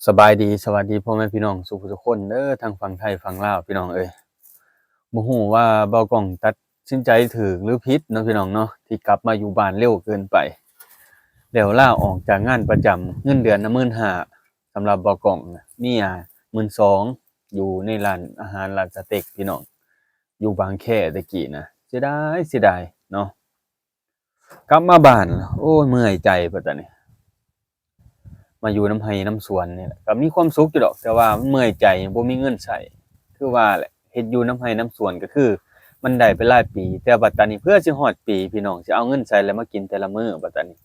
ສະບາຍດີ ສະຫວັດດີພໍ່ແມ່ພີ່ນ້ອງສູ່ຜູ້ທຸກຄົນເດີ ທັງຝັ່ງໄທຝັ່ງລາວພີ່ນ້ອງເອີຍ. ບໍ່ຮູ້ວ່າບ່າວກ້ອງຕັດສິນໃຈຖືກຫຼືຜິດເນາະພີ່ນ້ອງເນາະ ທີ່ກັບມາຢູ່ບ້ານເລັວເກີນໄປ ແລ້ວລາອອກຈາກງານປະຈຳ ເງິນເດືອນນະໝື່ນຫ້າ ສຳລັບບ່າວກ້ອງນະ ເມຍໝື່ນສອງ ຢູ່ໃນຮ້ານອາຫານຮ້ານສະເຕັກພີ່ນ້ອງ ຢູ່ບາງແຄແຕ່ກີ້ນະ ເສຍດາຍ ເສຍດາຍເນາະ. ກັບມາບ້ານ ໂອ້ຍ ເມື່ອຍໃຈບັດຕານີ້ ມາຢູ່ນຳໄຮ່ນຳສວນນີ້ແຫຼະ ກໍມີຄວາມສຸກຢູ່ດອກ ແຕ່ວ່າມັນເມື່ອຍໃຈ ບໍ່ມີເງິນໃຊ້ ຄືວ່າແຫຼະ ເຮັດຢູ່ນຳໄຮ່ນຳສວນກໍຄືມັນໄດ້ໄປຫຼາຍປີ ແຕ່ບັດຕານີ້ເພື່ອຊິຮອດປີ ພີ່ນ້ອງ ຊິເອົາເງິນໃສແລ້ວມາກິນແຕ່ລະມື້ບັດຕານີ້.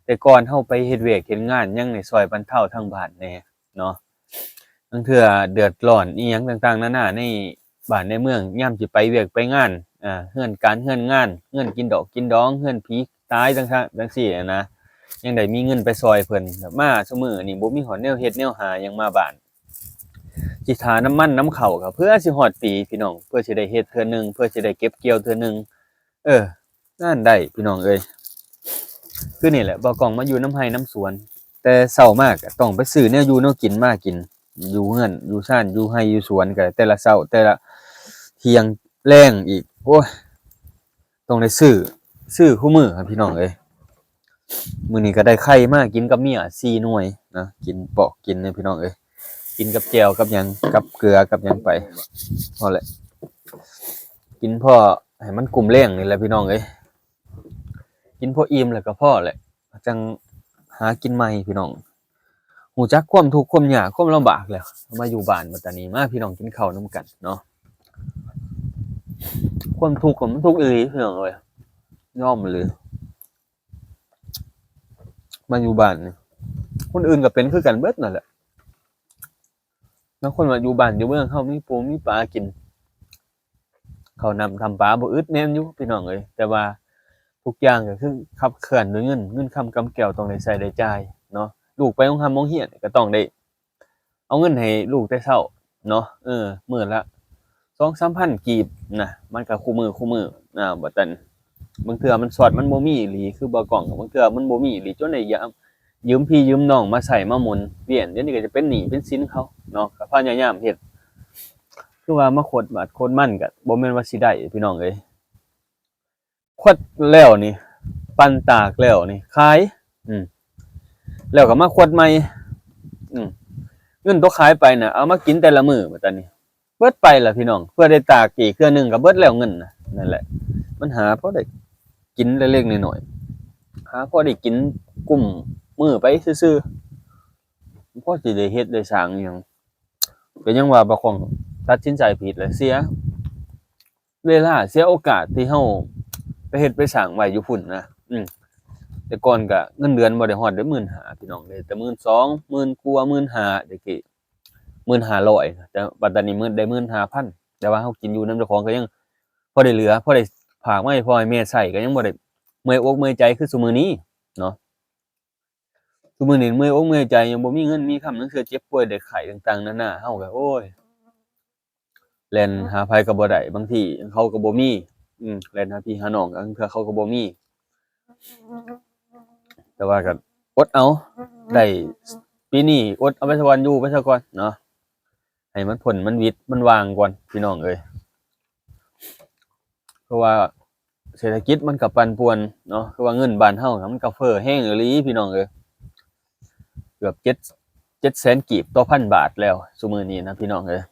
ແຕ່ກ່ອນເຮົາໄປເຮັດວຽກເຮັດງານ ຍັງໄດ້ຊ່ອຍບັນເທົາທາງບ້ານແດ່ ເນາະ ລາງເທື່ອເດືອດຮ້ອນອີ່ຫຍັງຕ່າງໆນານາໃນບ້ານໃນເມືອງ ຍາມຊິໄປວຽກໄປງານ ເຮືອນການເຮືອນງານ ເຮືອນກິນດອກກິນດອງ ເຮືອນຜີຕາຍ ຈັ່ງຊັ້ນຈັ່ງຊີ້ນະ ຍັງໄດ້ມີເງິນໄປຊ່ອຍເພິ່ນ. ມາຊຸມື້ນີ້ບໍ່ມີຮອດແນວເຮັດແນວຫາຫຍັງມາບ້ານ ຊິຖ້ານ້ຳມັນນ້ຳເຂົ້າກໍເພື່ອຊິຮອດປີ ພີ່ນ້ອງ ເພື່ອຊິໄດ້ເຮັດເທື່ອໜຶ່ງ ເພື່ອຊິໄດ້ເກັບກ່ຽວເທື່ອໜຶ່ງ ເອີ ງານໄດ້ພີ່ນ້ອງເອີຍ. ຄືນີ້ແຫຼະ ບ່າວກ້ອງມາຢູ່ນຳໄຮ່ນຳສວນ ແຕ່ເຊົ້າມາກໍຕ້ອງໄປຊື້ແນວຢູ່ແນວກິນມາກິນ ຢູ່ເຮືອນຢູ່ຊານ ຢູ່ໄຮ່ຢູ່ສວນ ກໍແຕ່ລະເຊົ້າ ແຕ່ລະທ່ຽງແລງອີກ ໂອ້ຍ ຕ້ອງໄດ້ຊື້ ຊື້ຄູ່ມື້ພີ່ນ້ອງເອີຍ. ມື້ນີ້ກໍໄດ້ໄຂ່ມາກິນກັບເມຍສີ່ໜ່ວຍນະ ກິນປອກກິນນີ້ພີ່ນ້ອງເອີຍ ກິນກັບແຈ່ວກັບຫຍັງ ກັບເກືອກັບຫຍັງໄປ ພໍແຫຼະ ກິນພໍໃຫ້ມັນກຸ້ມແລງນີ້ແຫຼະພີ່ນ້ອງເອີຍ. ກິນພໍອີ່ມແລ້ວກໍພໍແຫຼະ ຈັ່ງຫາກິນໃໝ່ພີ່ນ້ອງ. ຮູ້ຈັກຄວາມທຸກຄວາມຍາກຄວາມລຳບາກແລ້ວ ມາຢູ່ບ້ານບັດຕານີ້ ມາພີ່ນ້ອງກິນເຂົ້ານຳກັນເນາະ. ຄວາມທຸກມັນທຸກອີ່ຫຼີພີ່ນ້ອງເອີຍ ຍອມອີ່ຫຼີ. ມາຢູ່ບ້ານນີ້ ຄົນອື່ນກໍເປັນຄືກັນເບິດນັ້ນແຫຼະ. ບາງຄົນວ່າຢູ່ບ້ານຢູ່ເມືອງເຮົາມີປູມີປາກິນ ເຂົ້ານ້ຳທຳປາບໍ່ອຶດ ແມ່ນຢູ່ພີ່ນ້ອງເອີຍ ແຕ່ວ່າທຸກຢ່າງກໍຄືຂັບເຄື່ອນດ້ວຍເງິນ ເງິນຄຳກຳແກ້ວ ຕ້ອງໄດ້ໃຊ້ໄດ້ຈ່າຍເນາະ. ລູກໄປໂຮງຮ່ຳໂຮງຮຽນກໍຕ້ອງໄດ້ ເອົາເງິນໃຫ້ລູກແຕ່ເຊົ້າເນາະ ເອີ ມື້ລະສອງສາມພັນກີບນະ ມັນກໍຄູ່ມື້ຄູ່ມື້ ອາ ບັດນັ້ນ ບາງເທື່ອມັນຊອດ ມັນບໍ່ມີອີ່ຫຼີ ຄືບ່າວກ້ອງ ບາງເທື່ອມັນບໍ່ມີອີ່ຫຼີ ຈົນໄດ້ຍາມຢືມພີ່ຢືມນ້ອງມາໃຊ້ມາໝູນວຽນ. ດຽວນີ້ກໍຈະເປັນໜີ້ເປັນສິນເຂົາເນາະ ກໍພະຍາຍາມເຮັດ ຄືວ່າມາຂົດບາດຂົດມັນ ກໍບໍ່ແມ່ນວ່າຊິໄດ້ພີ່ນ້ອງເອີຍ. ຂວດແລ້ວນີ້ ປັ່ນຕາກແລ້ວນີ້ຂາຍ ອືມ ແລ້ວກໍມາຂວດໃໝ່ ອືມ ເງິນໂຕຂາຍໄປນະ ເອົາມາກິນແຕ່ລະມື້ບັດນີ້ ເບິດໄປລະພີ່ນ້ອງ. ເພື່ອໄດ້ຕາກອີກເທື່ອໜຶ່ງກໍເບິດແລ້ວເງິນນະ. ນັ້ນແຫຼະ ມັນຫາພໍໄດ້ກິນເລັກໆນ້ອຍໆ ຫາພໍໄດ້ກິນກຸ້ມມື້ໄປຊື່ໆ ພໍຊິໄດ້ເຮັດໄດ້ສ້າງອີ່ຫຍັງ. ກໍຍັງວ່າບ່າວກ້ອງຕັດສິນໃຈຜິດແຫຼະ ເສຍ ເວລາເສຍໂອກາດທີ່ເຮົາໄປເຮັດໄປສ້າງໄວ້ຢູ່ພຸ້ນນະ. ອືມ ແຕ່ກ່ອນກະເງິນເດືອນບໍ່ໄດ້ຮອດເດ້ ໝື່ນຫ້າ ພີ່ນ້ອງ ໄດ້ແຕ່ໝື່ນສອງ ໝື່ນກວ່າ ໝື່ນຫ້າ ແຕ່ກີ້ ໝື່ນຫ້າຮ້ອຍ ແຕ່ບັດດຽວນີ້ໝື່ນ ໄດ້ໝື່ນຫ້າພັນ ແຕ່ວ່າເຮົາກິນຢູ່ນຳເຈົ້າຂອງກໍຍັງພໍໄດ້ເຫຼືອ ພໍໄດ້ຝາກມາໃຫ້ພໍ່ໃຫ້ແມ່ໃຊ້ ກໍຍັງບໍ່ໄດ້ເມື່ອຍອົກເມື່ອຍໃຈຄືຊຸມື້ນີ້ເນາະ. ຊຸມື້ນີ້ເມື່ອຍອົກເມື່ອຍໃຈ ຍັງບໍ່ມີເງິນມີຄຳ ລາງເທື່ອເຈັບປ່ວຍໄດ້ໄຂ້ຕ່າງໆນານາ ເຮົາກໍ ໂອ້ຍ ແລ່ນຫາໃຜກໍບໍ່ໄດ້ ບາງທີເຂົາກໍບໍ່ມີ ອືມ ແລ່ນຫາພີ່ຫານ້ອງ ລາງເທື່ອເຂົາກໍບໍ່ມີ ແຕ່ວ່າກໍອົດເອົາ ໄດ້ປີນີ້ອົດເອົາໄປສາກ່ອນ ຢູ່ໄປສາກ່ອນເນາະ ໃຫ້ມັນພົ້ນມັນຫວິດມັນວ່າງກ່ອນ ພີ່ນ້ອງເອີຍ. ເພາະວ່າເສດຖະກິດມັນກໍປັ່ນປ່ວນເນາະ ຄືວ່າເງິນບ້ານເຮົາມັນກໍເຟີ້ແຮງອີ່ຫຼີ ພີ່ນ້ອງເອີຍ ເກືອບເຈັດ ເຈັດແສນກີບຕໍ່ພັນບາດແລ້ວຊຸມື້ນີ້ນະ ພີ່ນ້ອງເອີຍ.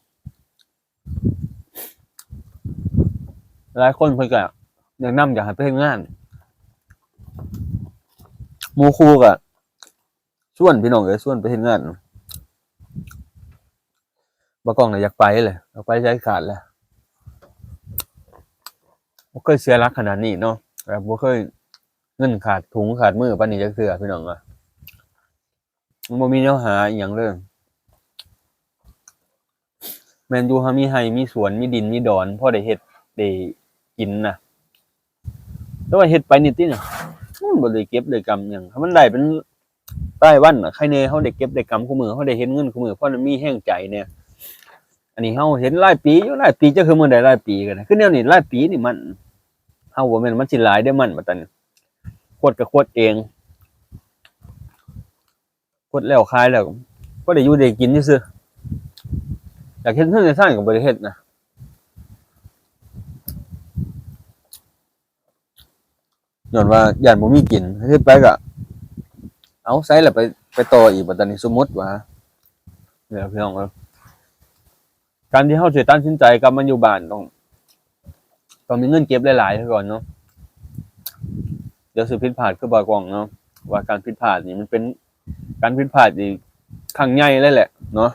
ຫຼາຍຄົນເພິ່ນກໍແນະນຳຢາກໃຫ້ໄປເຮັດງານ ໝູ່ຄູ່ກໍຊວນ ພີ່ນ້ອງເອີຍ ຊວນໄປເຮັດງານ. ບ່າວກ້ອງນະຢາກໄປເລີຍ ຢາກໄປໃຈຂາດເລີຍ ບໍ່ເຄີຍເສຍຫຼັກຂະໜາດນີ້ເນາະ ແບບບໍ່ເຄີຍເງິນຂາດຖົງຂາດມືປານນີ້ຈັກເທື່ອ ພີ່ນ້ອງເອີຍ. ມັນບໍ່ມີແນວຫາອີ່ຫຍັງເລີຍ ແມ່ນຢູ່ເຮົາມີໄຮ່ມີສວນ ມີດິນມີດອນ ພໍໄດ້ເຮັດໄດ້ກິນນະ ແຕ່ວ່າເຮັດໄປນີ້ຕິນະ ມັນບໍ່ໄດ້ເກັບໄດ້ກຳຫຍັງ ຖ້າມັນໄດ້ເປັນ ລາຍວັນນະ ໃຄແນ່ ເຮົາໄດ້ເກັບໄດ້ກຳຄູ່ມື້ ເຮົາໄດ້ເຫັນເງິນຄູ່ມື້ ພໍໄດ້ມີແຮງໃຈແດ່. ອັນນີ້ເຮົາເຫັນຫຼາຍປີຢູ່ ຫຼາຍປີ ຈັກຄືມື້ໃດ ຫຼາຍປີກໍໄດ້ ຄືແນວນີ້ຫຼາຍປີນີ້ ມັນ ເຮົາບໍ່ແມ່ນມັນຊິຫຼາຍເດ້ ມັນ ບັດນັ້ນ ຂວດກໍຂວດເອງ ຂວດແລ້ວຂາຍແລ້ວ ພໍໄດ້ຢູ່ໄດ້ກິນຊື່ໆ ຢາກເຮັດເຮືອນເຮັດຊານກໍບໍ່ໄດ້ເຮັດນະ ຍ້ອນວ່າຢ້ານບໍ່ມີກິນ ເຮັດໄປກໍ ເອົາ ໃສລະໄປ ໄປຕໍ່ອີກ ບັດຕານີ້ ສົມມຸດວ່າ ນີ້ລະພີ່ນ້ອງເອີຍ ການທີ່ເຮົາຊິຕັດສິນໃຈກັບມາຢູ່ບ້ານ ຕ້ອງ ຕ້ອງມີເງິນເກັບຫຼາຍໆ ຊະກ່ອນເນາະ ດຽວຊິຜິດພາດຄືບ່າວກ້ອງເນາະ ວ່າການຜິດພາດນີ້ມັນເປັນການຜິດພາດອີກຄັ້ງໃຫຍ່ເລີຍແຫຼະເນາະ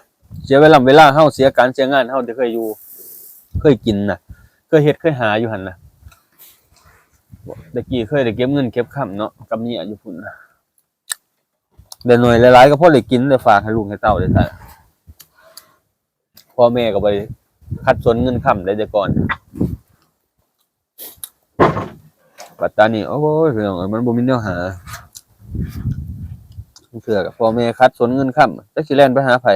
ເສຍເວລາ ເວລາເຮົາ ເສຍການເສຍງານເຮົາທີ່ເຄີຍຢູ່ ເຄີຍກິນນະ ເຄີຍເຮັດເຄີຍຫາຢູ່ຫັ້ນນະ ແຕ່ກີ້ເຄີຍໄດ້ເກັບເງິນເກັບຄຳເນາະ ກັບເມຍຢູ່ພຸ້ນນະ ໄດ້ໜ້ອຍໄດ້ຫຼາຍກໍພໍໄດ້ກິນ ໄດ້ຝາກໃຫ້ລູກໃຫ້ເຕົ້າໄດ້ຊະ ພໍ່ແມ່ກໍບໍ່ໄດ້ຂັດສົນເງິນຄຳໄດ້ແຕ່ກ່ອນ ບັດຕານີ້ ໂອ້ຍ ພີ່ນ້ອງເອີຍ ມັນບໍ່ມີແນວຫາ ເທື່ອກັບພໍ່ແມ່ຂັດສົນເງິນຄຳ ຈັກຊິແລ່ນໄປຫາໃຜ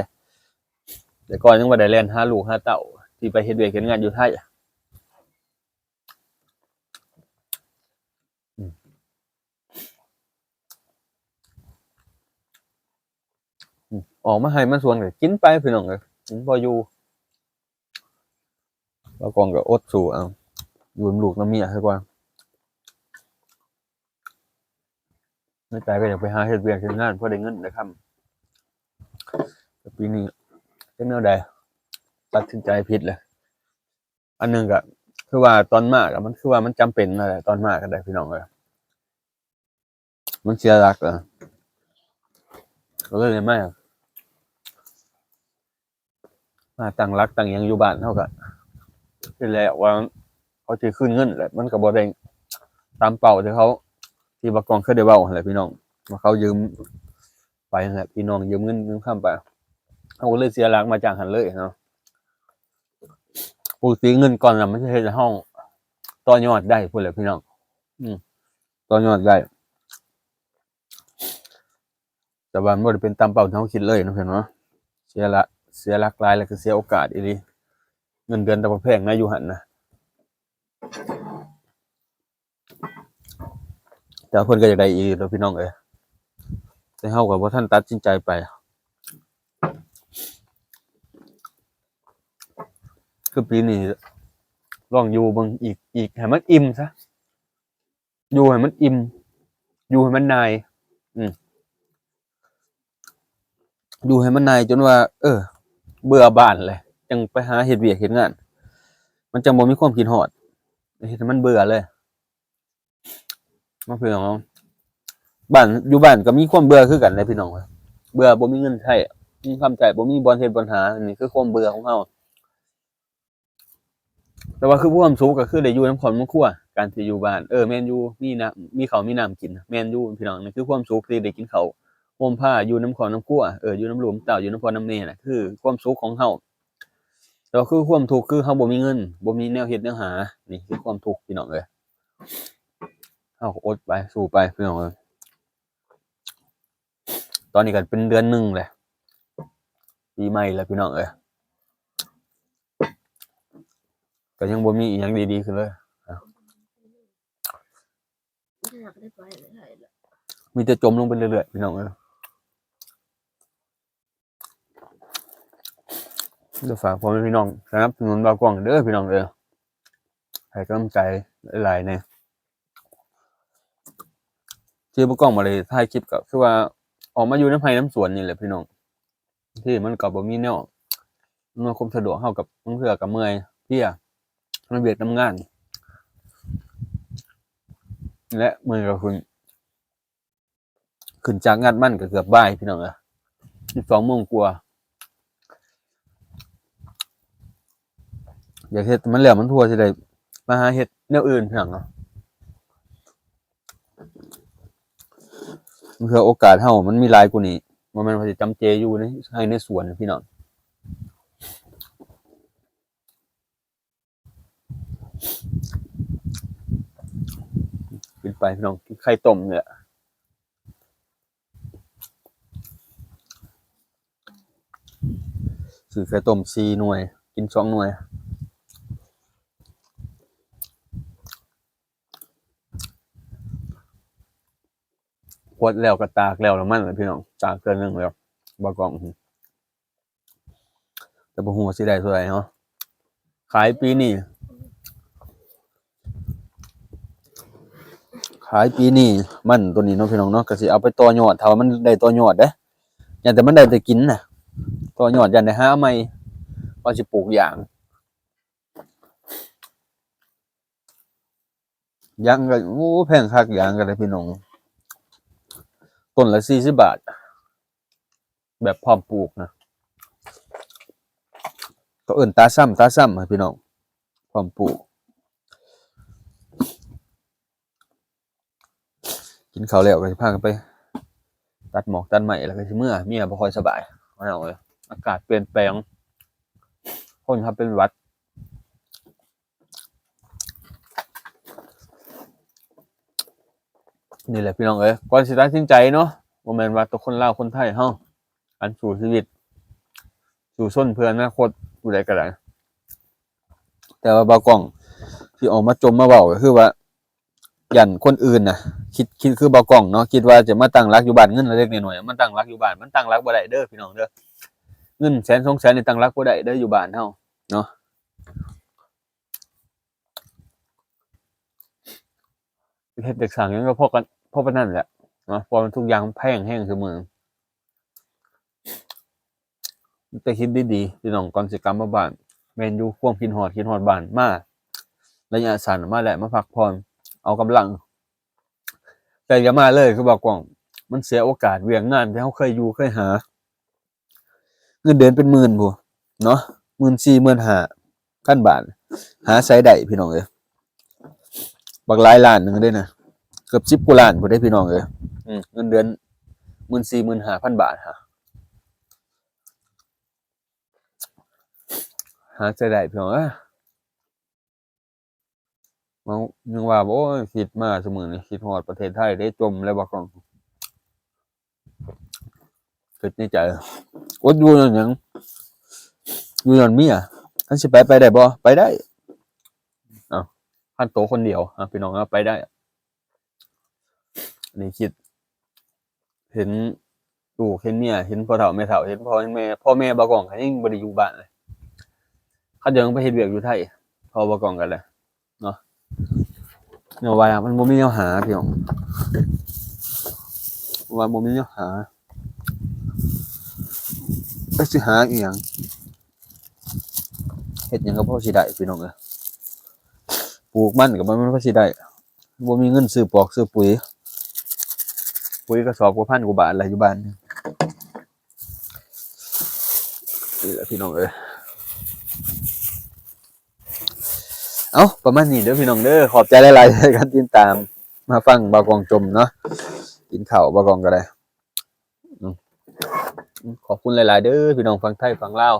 ແຕ່ກ່ອນຍັງວ່າໄດ້ແລ່ນຫາລູກຫາເຕົ້າ ທີ່ໄປເຮັດວຽກເຮັດງານຢູ່ໄທ ອືມ ອືມ ອອກມາໄຮ່ມາສວນກໍກິນໄປ ພີ່ນ້ອງເອີຍ ກິນພໍຢູ່ ບ່າວກ້ອງກໍອົດສູ້ເອົາ ຢູ່ນຳລູກນຳເມຍຊະກ່ອນ ໃນໃຈກໍຢາກໄປຫາເຮັດວຽກເຮັດງານ ພໍໄດ້ເງິນໄດ້ຄຳ ແຕ່ປີນີ້ຈັກແນວໃດ ຕັດສິນໃຈຜິດແຫຼະ ອັນໜຶ່ງກໍຄືວ່າຕອນມາກໍ ມັນຄືວ່າມັນຈຳເປັນນັ້ນແຫຼະ ຕອນມາກໍໄດ້ ພີ່ນ້ອງເອີຍ ມັນເສຍຫຼັກ ກໍເລີຍໄດ້ມາ ມາຕັ້ງຫຼັກຕັ້ງຫຍັງຢູ່ບ້ານເຮົາກໍ ທີ່ແລກວ່າເຂົາຊິຄືນເງິນແຫຼະ ມັນກໍບໍ່ໄດ້ຕາມເປົ້າທີ່ເຂົາ ທີ່ບ່າວກ້ອງເຄີຍໄດ້ເວົ້າຫັ້ນແຫຼະ ພີ່ນ້ອງ ວ່າເຂົາຢືມໄປຫັ້ນແຫຼະ ພີ່ນ້ອງຢືມເງິນຢືມຄຳໄປ ເຮົາກໍເລີຍເສຍຫຼັກມາຈາກຫັ້ນເລີຍເນາະ ປົກກະຕິເງິນກ້ອນນັ້ນມັນຊິເຮັດໃຫ້ເຮົາຕໍ່ຍອດໄດ້ພຸ້ນແຫຼະ ພີ່ນ້ອງ ອືມ ຕໍ່ຍອດໄດ້ ແຕ່ວ່າມັນບໍ່ໄດ້ເປັນຕາມເປົ້າທີ່ເຮົາຄິດເລີຍເນາະ ເຫັນບໍ່? ເສຍລະ ເສຍຫຼັກຫຼາຍ ແລ້ວກໍເສຍໂອກາດອີ່ຫຼີ. ເງິນເດືອນຕາບັກແພງນະ ຢູ່ຫັ້ນນະ. ແຕ່ເພິ່ນກໍຢາກໄດ້ອີ່ຫຼີໂລດ ພີ່ນ້ອງເອີຍ, ແຕ່ເຮົາກໍບໍ່ທັນຕັດສິນໃຈໄປ. ຄືປີນີ້ລອງຢູ່ເບິ່ງອີກ ອີກໃຫ້ມັນອີ່ມຊະ. ຢູ່ໃຫ້ມັນອີ່ມ ຢູ່ໃຫ້ມັນໜ່າຍ ອືມ ຢູ່ໃຫ້ມັນໜ່າຍຈົນວ່າ ເອີ ເບື່ອບ້ານແຫຼະ ຈັ່ງໄປຫາເຮັດວຽກເຮັດງານ ມັນຈັ່ງບໍ່ມີຄວາມຄິດຮອດ ເຮັດໃຫ້ມັນເບື່ອເລີຍເນາະ ພີ່ນ້ອງເນາະ. ບ້ານ ຢູ່ບ້ານກໍມີຄວາມເບື່ອຄືກັນເດ້ ພີ່ນ້ອງເອີຍ, ເບື່ອບໍ່ມີເງິນໃຊ້ ບໍ່ມີຄຳໃຊ້ ບໍ່ມີບ່ອນເຮັດບ່ອນຫາ, ນີ້ຄືຄວາມເບື່ອຂອງເຮົາ. ແຕ່ວ່າຄືຄວາມສຸກກໍຄືໄດ້ຢູ່ນຳຄອບນຳຄົວ ການທີ່ຢູ່ບ້ານ ເອີ ແມ່ນຢູ່ ມີນ້ຳ ມີເຂົ້າມີນ້ຳກິນ ແມ່ນຢູ່ ພີ່ນ້ອງ. ນີ້ຄືຄວາມສຸກທີ່ໄດ້ກິນເຂົ້າໂຮມພາ ຢູ່ນຳຄອບນຳຄົວ ເອີ ຢູ່ນຳລູກນຳເຕົ້າ ຢູ່ນຳພໍ່ນຳແມ່ນະ ຄືຄວາມສຸກຂອງເຮົາ. ແຕ່ວ່າຄືຄວາມທຸກຄືເຮົາບໍ່ມີເງິນ ບໍ່ມີແນວເຮັດແນວຫາ ນີ້ຄືຄວາມທຸກ ພີ່ນ້ອງເອີຍ. ເຮົາກໍອົດໄປ ສູ້ໄປ ພີ່ນ້ອງເອີຍ. ຕອນນີ້ກໍເປັນເດືອນໜຶ່ງແຫຼະ ປີໃໝ່ແລ້ວ ພີ່ນ້ອງເອີຍ, ກໍຍັງບໍ່ມີອີ່ຫຍັງດີໆຂຶ້ນເລີຍ. ມີແຕ່ຈົມລົງໄປເລື້ອຍໆ ພີ່ນ້ອງເອີຍ. ກໍຝາກພໍ່ແມ່ພີ່ນ້ອງສະໜັບສະໜູນບ່າວກ້ອງເດີ ພີ່ນ້ອງເດີ, ໃຫ້ກຳລັງໃຈຫຼາຍໆແດ່. ທີ່ບ່າວກ້ອງບໍ່ໄດ້ຖ່າຍຄລິບ ກໍຄືວ່າອອກມາຢູ່ນຳໄຮ່ນຳສວນນີ້ແຫຼະ ພີ່ນ້ອງ, ທີ່ມັນກໍບໍ່ມີແນວອຳນວຍຄວາມສະດວກ ເຮົາກໍບາງເທື່ອກໍເມື່ອຍເພຍ ນຳວຽກນຳງານ ແລະ ມື້ນີ້ກໍຂຶ້ນ ຂຶ້ນຈາກງັດມັນກໍເກືອບບ່າຍ ພີ່ນ້ອງເອີຍ, ສິບສອງໂມງກວ່າ. ຢາກເຮັດໃຫ້ມັນແລ້ວມັນທົ່ວ ຊິໄດ້ມາຫາເຮັດແນວອື່ນ ພີ່ນ້ອງເນາະ. ເພື່ອໂອກາດເຮົາມັນມີຫຼາຍກວ່ານີ້, ບໍ່ແມ່ນວ່າຊິຈຳເຈຢູ່ໃນໄຮ່ໃນສວນ ພີ່ນ້ອງ. ກິນໄປ ພີ່ນ້ອງ, ກິນໄຂ່ຕົ້ມນີ້ແຫຼະ. ຊື້ໄຂ່ຕົ້ມສີ່ໜ່ວຍ ກິນສອງໜ່ວຍ. ຂວດແລ້ວກໍຕາກແລ້ວນ້ຳມັນແຫຼະ ພີ່ນ້ອງ, ຕາກເທື່ອໜຶ່ງແລ້ວ ບ່າວກ້ອງ. ແຕ່ບໍ່ຮູ້ວ່າຊິໄດ້ເທົ່າໃດເນາະ. ຂາຍປີນີ້ ຂາຍປີນີ້ມັນໂຕນີ້ເນາະ ພີ່ນ້ອງເນາະ ກໍຊິເອົາໄປຕໍ່ຍອດ ຖ້າວ່າມັນໄດ້ຕໍ່ຍອດເດ້. ຢ້ານແຕ່ມັນໄດ້ແຕ່ກິນນະ ຕໍ່ຍອດຢ້ານໄດ້ຫາໃໝ່ ວ່າຊິປູກຢາງ. ຢາງກໍ ໂອ້ ແພງຄັກ ຢາງກໍໄດ້ ພີ່ນ້ອງ ຕົ້ນລະສີ່ສິບບາດ ແບບພ້ອມປູກນະ. ເຂົາເອີ້ນຕາຊ້ຳ ຕາຊ້ຳ ພີ່ນ້ອງ ພ້ອມປູກ. ກິນເຂົ້າແລ້ວກໍຊິພາກັນໄປຕັດໝອກຕັດໄມ້ ແລ້ວກໍຊິເມືອ. ເມຍບໍ່ຄ່ອຍສະບາຍ ພີ່ນ້ອງເອີຍ ອາກາດປ່ຽນແປງ ຄົນເຮົາເປັນຫວັດ. ນີ້ແຫຼະ ພີ່ນ້ອງເອີຍ ກ່ອນຊິຕັດສິນໃຈເນາະ ບໍ່ແມ່ນວ່າແຕ່ຄົນລາວຄົນໄທເຮົາ ການສູ້ຊີວິດ ສູ້ຊົນເພື່ອອະນາຄົດ ຜູ້ໃດກໍໄດ້. ແຕ່ວ່າບ່າວກ້ອງທີ່ອອກມາຈົ່ມມາເວົ້າ ກໍຄືວ່າ ຢ້ານຄົນອື່ນນະ ຄິດ ຄິດຄືບ່າວກ້ອງເນາະ ຄິດວ່າຈະມາຕັ້ງຫຼັກຢູ່ບ້ານ ເງິນເລັກໆນ້ອຍໆ ມາຕັ້ງຫຼັກຢູ່ບ້ານ ມັນຕັ້ງຫຼັກບໍ່ໄດ້ເດີ ພີ່ນ້ອງເດີ. ເງິນແສນສອງແສນນີ້ຕັ້ງຫຼັກບໍ່ໄດ້ເດີ ຢູ່ບ້ານເຮົາເນາະ. ເຮັດຈາກສ້າງຫຍັງກໍພໍກັນ ພໍປານນັ້ນແຫຼະເນາະ ເພາະວ່າທຸກຢ່າງມັນແພງແຮງຊຸມື້. ແຕ່ຄິດດີໆ ພີ່ນ້ອງ ກ່ອນຊິກັບມາບ້ານ. ແມ່ນຢູ່ ຄວາມຄິດຮອດ ຄິດຮອດບ້ານ ມາໄລຍະສັ້ນ ມາແຫຼະ ມາພັກຜ່ອນ ເອົາກຳລັງ ແຕ່ຢ່າມາເລີຍ ຄືວ່າກ້ອງ ມັນເສຍໂອກາດວຽກງານທີ່ເຮົາເຄີຍຢູ່ເຄີຍຫາ. ເງິນເດືອນເປັນໝື່ນພຸ້ນເນາະ ໝື່ນສີ່ ໝື່ນຫ້າພັນບາດ ຫາໃສໄດ້ ພີ່ນ້ອງເອີຍ. ບັກຫຼາຍລ້ານໜຶ່ງເດ້ນະ ເກືອບສິບກວ່າລ້ານພຸ້ນເດ້ ພີ່ນ້ອງເອີຍ. ອືມ ເງິນເດືອນໝື່ນສີ່ ໝື່ນຫ້າພັນບາດ ຫາ ຫາໃສໄດ້ ພີ່ນ້ອງເອີຍ. ເຮົາຍັງວ່າ ໂອ້ຍ ຄິດມາຊຸມື້ນີ້ ຄິດຮອດປະເທດໄທເດ້ ຈົ່ມແລ້ວບໍ່ກ້ອງ ຄິດໃນໃຈ ອົດຢູ່ຍ້ອນຫຍັງ? ຢູ່ຍ້ອນເມຍ. ຄັນຊິໄປ ໄປໄດ້ບໍ່? ໄປໄດ້. ເອົ້າ ຄັນໂຕຄົນດຽວ ເອົ້າ ພີ່ນ້ອງເນາະ ໄປໄດ້. ອັນນີ້ຄິດ ເຫັນລູກເຫັນເມຍ ເຫັນພໍ່ເຖົ້າແມ່ເຖົ້າ ເຫັນພໍ່ເຫັນແມ່ ພໍ່ແມ່ບ່າວກ້ອງກໍຍັງບໍ່ໄດ້ຢູ່ບ້ານເລີຍ ເຂົາເຈົ້າຍັງໄປເຮັດວຽກຢູ່ໄທ ພໍ່ບ່າວກ້ອງກໍໄດ້ເນາະ. ແນວວ່າມັນບໍ່ມີແນວຫາ ພີ່ນ້ອງ ວ່າບໍ່ມີແນວຫາ ແລ້ວຊິຫາອີ່ຫຍັງ? ເຮັດຫຍັງກໍພໍຊິໄດ້ ພີ່ນ້ອງເອີຍ. ປູກມັນກໍບໍ່ແມ່ນວ່າຊິໄດ້ ບໍ່ມີເງິນຊື້ປອກຊື້ປຸຍ ປຸຍກະສອບກວ່າພັນກວ່າບາດແຫຼະ ຢູ່ບ້ານນີ້ແຫຼະ ພີ່ນ້ອງເອີຍ. ເອົ້າ ປະມານນີ້ເດີ ພີ່ນ້ອງເດີ. ຂອບໃຈຫຼາຍໆ ໃນການຕິດຕາມ ມາຟັງບ່າວກ້ອງຈົ່ມເນາະ ກິນເຂົ້າ ບ່າວກ້ອງກໍໄດ້. ອືມ ຂອບຄຸນຫຼາຍໆເດີ ພີ່ນ້ອງຝັ່ງໄທຝັ່ງລາວ